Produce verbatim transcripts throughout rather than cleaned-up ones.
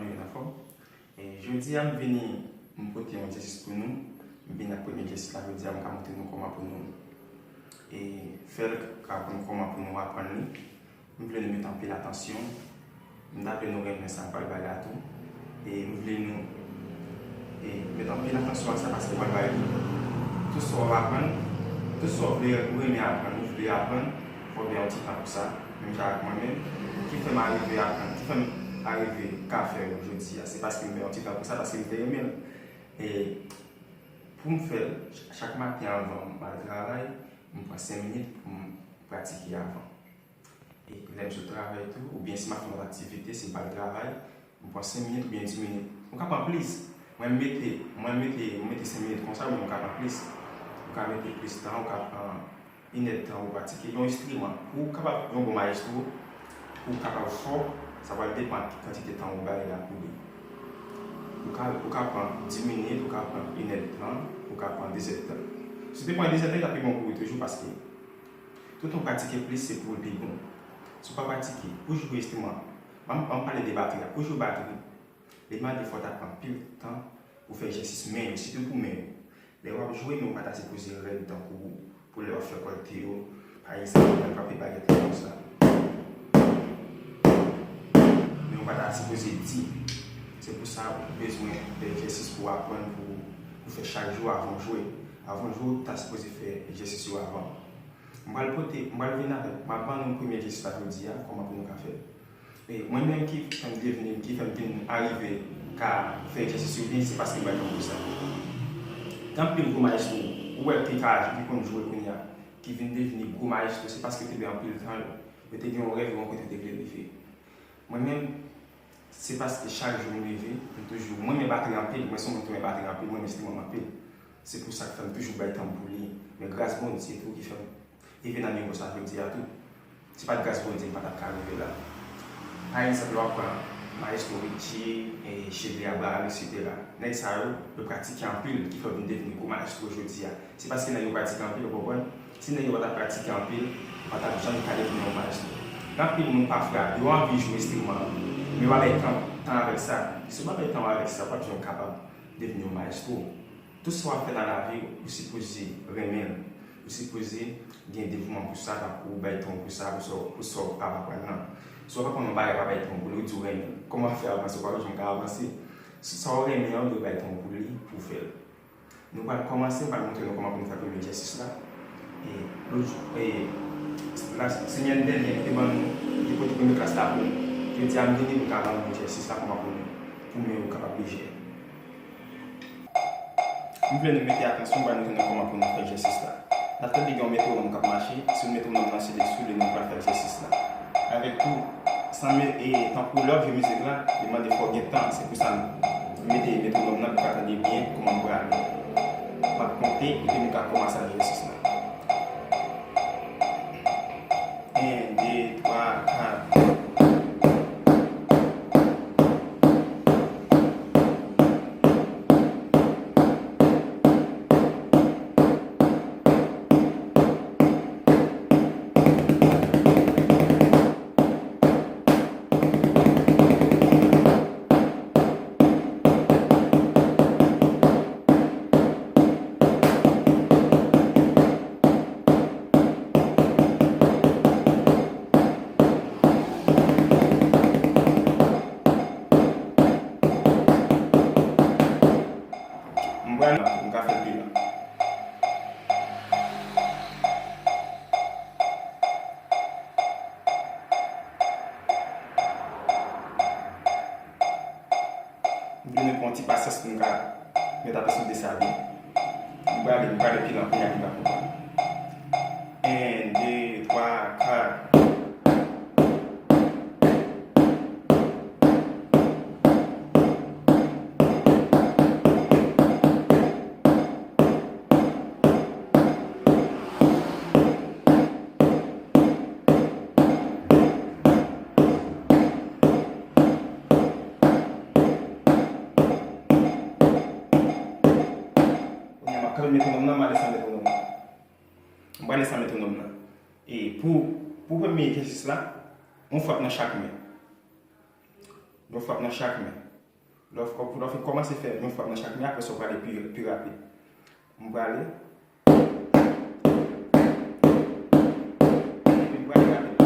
Anfòm. E jodi a, m vini, m pote yon egzèsis pou nou. M vini ak premye egzèsis la jodi a, m ka montre nou kòman pou nou e fè l, ka aprann kòman pou nou aprann li. M vle nou mete anpil atansyon. M ta vle nou renmen sa m pral bay la tou. E m vle nou e mete anpil atansyon ak sa paske m pral bay li. Tout sa w ap aprann, tout sa w vle ou renmen aprann, ou vle aprann, fò w gen yon ti tan pou sa. Menm jan ak mwen menm, ki fè m arive aprann, ki fè m arive ka fè l jodi a, se paske m fè yon ti tan pou sa, paske m te renmen l. E pou m fè l, ch- chak maten anvan m al travay, m pran senk minit pou m pratike avan. E lè m sot travay tou, oubyen si m ap fè yon aktivite, si m pral travay, m pran senk minit oubyen dis minit. Ou ka pran plis. Mwen, m mete, mwen, m mete, m mete senk minit konsa, men ou ka pran plis. Ou ka mete plis tan, ou ka pran inèdtan pou pratike yon enstriman. Pou ou kapab yon bon mayestwo, pou ou kapab fò, sa pral depann kantite tan ou bay la pou li. Ou ka, ou ka pran dis minit, ou ka pran inèdtan, ou ka pran dezèdtan. Si w te pran dezèdtan, li t ap pi bon pou ou toujou, paske tout tan w pratike plis, se pou l pi bon. Si w pa pratike, pou jwe enstriman, ban m, ban m pale de batri a. Pou jwe batri, li mande fò w ta pran anpil tan pou fè egzèsis men yo, sitou pou men yo. Lè w ap jwe, men w pa ta sipoze rèd tankou pou lè w ap fè kòlte yo. Pa egzanp, lè w frape bagèt la konsa. Men w pa ta sipoze di. Se pou sa ou bezwen fè egzèsis pou w aprann pou, pou fè chak jou avan w jwe. Avan w jwe, ou ta sipoze fè egzèsis yo avan. M pral pote, m pral vin avèk, m ap ban nou premye egzèsis la jodi a, kòman pou nou ka fè l. E mwen menm ki fè m devni, ki fè m vin arive ka fè egzèsis yo byen, se paske m bay tan pou sa. Gen anpil gwo mayestwo, ou wè ki ka, ki konn jwe kounye a, ki vin devni gwo mayestwo, se paske yo te bay anpil tan, yo te gen yon rèv, yon kote yo te vle rive. Mwen menm, se paske chak jou m leve, m toujou, mwen renmen batri anpil, mwen se yon moun ki renmen batri anpil, mwen renmen enstriman m anpil. Se pou sa k fè m toujou bay tan m pou li. Men gras Bondye tou ki fè m rive nan nivo sa jodi a tou. Si pa t gras Bondye, m pa t ap ka rive la. Pa egzanp, lè w ap pran mayestwo Richie, e, Chedly Abraham, etsetera. Nèg sa yo, yo pratike anpil, ki fè yo vin devni gwo mayestwo jodi a. Se paske nèg yo pratike anpil, ou konprann? Si nèg yo pa t ap pratike anpil, yo pa t ap janm ka devni yon mayestwo. Gen anpil moun pafwa, yo anvi jwe enstriman, men yo pa bay tan, tan avèk sa. Si w pa bay tan avèk sa, w p ap janm kapab devni yon mayestwo. Tout sa w ap fè nan lavi, ou sipoze renmen l. Ou sipoze gen devouman pou sa, tankou ou bay tan w pou sa, pou sa, w- pou sa w ap aprann nan. Si w ap aprann yon bagay, pa bay tan w pou li, ou di w renmen l. Kòman w ap fè avanse, ou pa janm ka avanse. Si sa w renmen an, ou dwe bay tan w pou li, pou w fè l. Nou pral kòmanse, m pral montre nou kòman pou nou fè premye egzèsis la. E lòt jou, e la, semèn dènye, li te ban nou, li te pote premye klas la pou nou. Jodi a, m vini pou m ka ban nou egzèsis la, kòman pou nou, pou men yo kapab lejè. M vle nou mete atansyon, m pral montre nou kòman pou nou fè egzèsis la. N ap tande gen yon metwonòm k ap mache. Si metwonòm nan se li sou li, nou pral fè egzèsis la. Avèk tou, san me, e, tankou lè w ap jwe mizik la, li mande fò w gen tan. Se pou sa m mete metwonòm nan pou w ka tande byen kòman m prale. M ap konte, epi nou ka kòmanse egzèsis la. En, de, twa, kat. M pral la, m ka fè l pi la. M vle nou pran yon ti pasyans pou nou ka mete atansyon de sa byen. M prale, m prale pi lan kounye a, nou va konprann. En, de, twa, kat. Kounye a, m ap kanpe metwonòm nan, m ale san metwonòm nan. M prale san metwonòm nan. E pou, pou premye egzèsis la, yon fwat nan chak men. Yon frap nan chak men. Lè w, lè w fin kòmanse fè yon frap nan chak men, apre sa, w prale pi, pi rapid. M prale. Epi m prale rapid.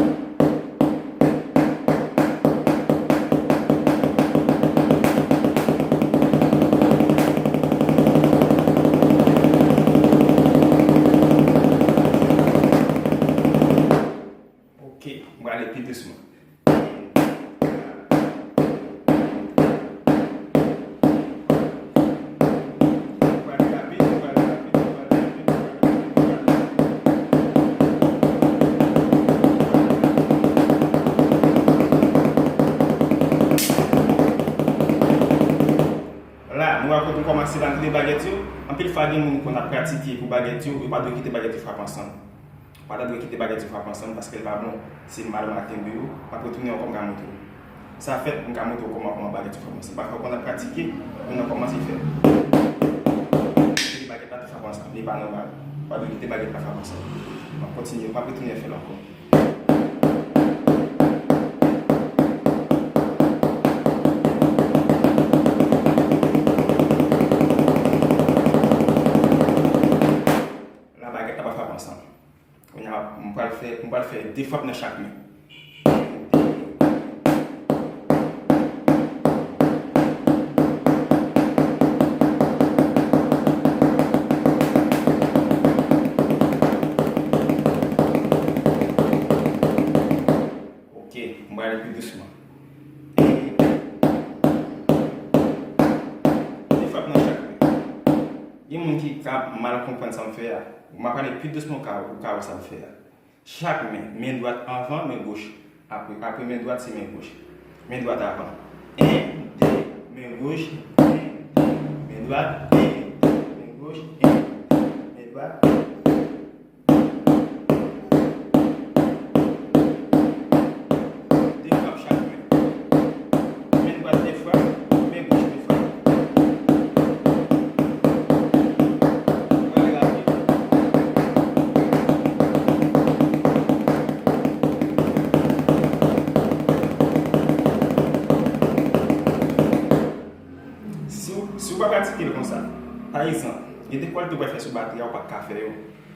Ok, m prale pi dousman. La, nou wè kote m kòmanse la, nou de bagèt yo. Anpil fwa, gen moun konn ap pratike pou bagèt yo, yo pa dwe kite bagèt yo frape ansanm. Pa ta dwe kite bagay ti frap ansanm paske l pa bon. Se mal m a kenbe yo, m ap retounen ankò, m ka montre w. Sa fèt, m ka montre w kòman, kòman bagay ti frap ansanm. Pafwa, ou konn ap pratike, ou nan kòmanse fè. Kite bagay la tou frap ansanm, li pa nòmal. Pa dwe kite bagay la frap ansanm. M ap kontinye, m ap retounen fè l ankò. La bagay la pa frap ansanm. Kounye a, m pral fè, m pral fè de frap nan chak men. Ok, m pral ale pi dousman. De frap nan chak men. Gen moun ki ka mal konprann sa m fè a. M ap pale pi dousman, ou ka, ou ka wè sa m fè a. Chak men, men dwat anvan, men goch apre. Apre men dwat, se men goch. Men dwat avan. En, de, men goch, en, de, men dwat, en, de, men goch, en, de, men dwat. De frap chak men. Men dwat de frap, men goch de frap. Prale rapid. Si w, si w pa pratike l konsa, pa egzanp, gen de kwalite w pral fè sou batri a, ou pa t ka fè yo.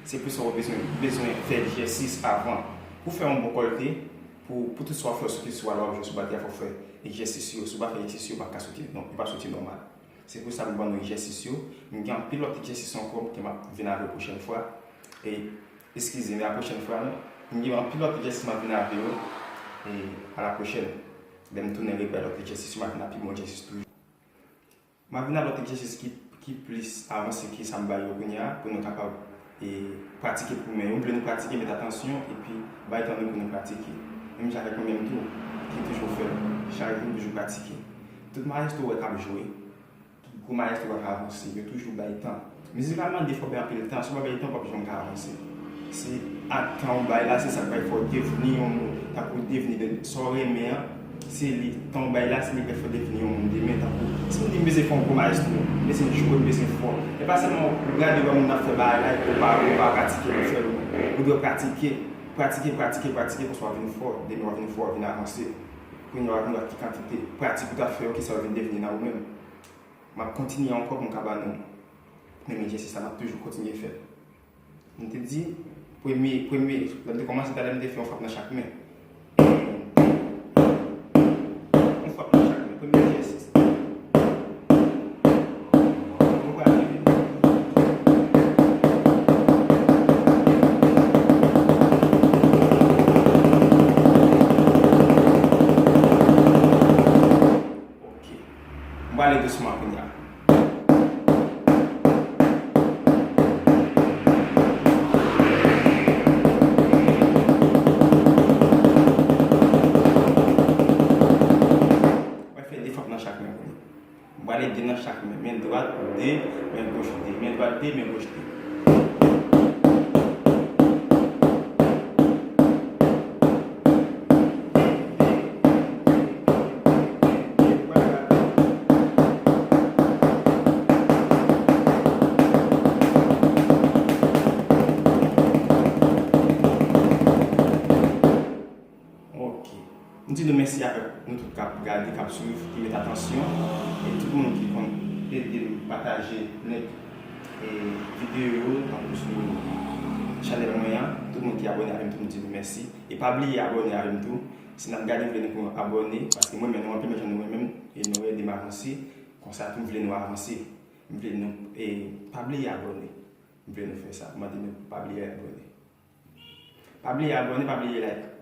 Se pou sa w bezwen, bezwen fè egzèsis avan. Pou fè yon bon kwalite, pou, pou tout sa w ap fè sou, sou, w ap jwe sou batri a, fò w fè egzèsis yo. Si w pa fè egzèsis yo, yo p ap ka soti, non, yo p ap soti nòmal. Se pou sa m ban nou egzèsis yo. M gen anpil lòt egzèsis ankò ke m ap vin avè w pwochèn fwa. E, eskize, men la pwochèn fwa, non. M gen anpil lòt egzèsis m ap vin avè yo. E, a la pwochèn. Lè m tounen repè lòt egzèsis yo, m ap vin ak pi bon egzèsis toujou. M ap vin ak lòt egzèsis ki, ki plis avanse ke sa m ba yo kounye a, pou nou kapab, e, pratike pou men yo. M vle nou pratike, mete atansyon, epi bay tan nou pou nou pratike. Menm jan avèk mwen menm tou, ki toujou fè l. Chak jou, m toujou pratike. Tout mayestwo w wè k ap jwe, tout gwo mayestwo k ap avanse, yo toujou bay tan. Mizikalman, defwa w bay anpil tan, si w pa bay tan, w p ap janm ka avanse. Se ak tan w bay la, se sa k pral fè w devni yon moun, tankou w devni de, sa w renmen an, se li, tan w bay la, se li k pral fè w devni yon moun demen, tankou, si m di m bezwen fè yon gwo mayestwo, m bezwen jwe, m bezwen fò. E pa sèlman w gade yon moun ap fè bagay la, epi w pa, w pa pratike pou fè l, ou dwe pratike, pratike, pratike, pratike, konsa w ap vin fò, demen w ap vin fò, w ap vin avanse. Kounye a w ap vin wè ki kantite pratik ou t ap fè yo, kisa yo vin devni nan ou menm. M ap kontinye ankò pou m ka ba nou menm egzèsis la, m ap toujou kontinye fè l. M te di, premye, premye, lè m te kòmanse talè, m te fè yon frap nan chak men. Yon frap nan chak men, premye egzèsis. Nou prale vin. Ok. M prale dousman kounye a. Mwen fè de frap nan chak men kounye a. M prale de nan chak men. Men dwat, de, men goch, de. Men dwat, de, men goch, de. Ok. M di nou mèsi avèk nou tout k ap gade, k ap swiv, ki met atansyon, e tout moun ki konn ede m pataje nèt e videyo yo, tankou sou chanèl mwen an, tout moun ki abòne avè m, tout moun di nou mèsi. E pa bliye abòne avè m tou. Si n ap gade, m vle nou pou abòne, paske mwen menm, nou anpil menm jan nou mwen menm, e nou ede m avanse, konsa tou m vle nou avanse. M vle nou, e pa bliye abòne. M vle nou fè sa, m mande nou pa bliye abòne. Pa bliye abòne, pa bliye like.